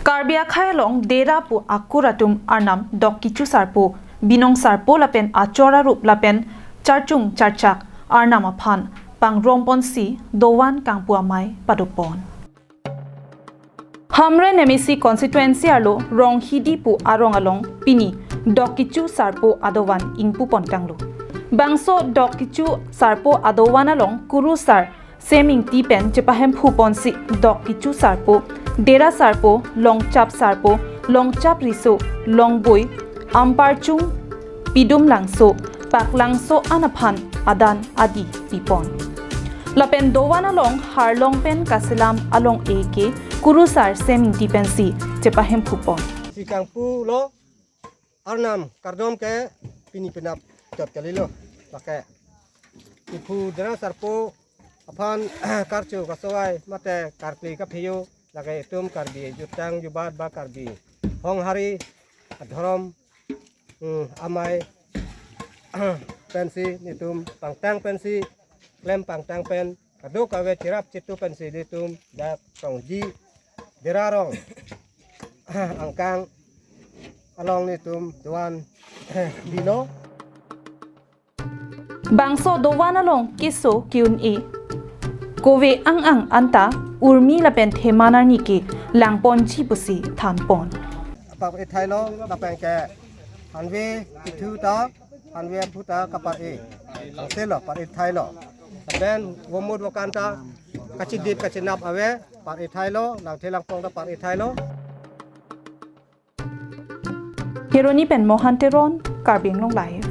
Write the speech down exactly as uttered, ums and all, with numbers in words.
Karbi akhei along Dera pu akur atum arnam Dokkichu Sarpo, Binong Sarpo lapen achor arup lapen charchung charchak arnam aphan pangromponsi dovan kangpu amei padopon. Hamren M A C constituency arlo Ronghidi pu arong along pini Dokkichu Sarpo adovan ingpupontanglo. Bangso Dokkichu Sarpo adovan along Kurusar Semingti pen chepahemphuponsi Dokkichu Sarpo, Dera Sarpo, Longchap Sarpo, Longchap Riso, Longboi, Amparchung, Pidum Langso, Paklangso an aphan adan adi pipon. Lapen dovan along Harlong pen Kaselam along-e ke Kurusar Semingti pensi chepahemphupo. Si kangpulo, arnam kardom ke pini penap chot kalilo. Lake iphu Dera Sarpo aphan karcho kasowai mate karkli kapheyo, lake itum Karbi jutang jubat ba Karbi honghari adhorom, hmm, amei pensi netum pangtang pensi, klem pangtang pen kadokave cherap chetu pensi netum dak tongji Dera rong angkang along netum dovan dino. Bangso dovan along keso ke-un-e kove ang-ang anta urmi lapen theman arni ke langponji pusi thanpon. Apar-e thailo, lapen ke hanve ithu ta, hanve aphu ta kapar-e. Angselo par-e thailo. Lapen vomut vokan ta kachidip kachinap ave, par-e thailo, langthe langpong ta par-e thailo. Heroni pen Mohan Teron, Karbi Anglong Live.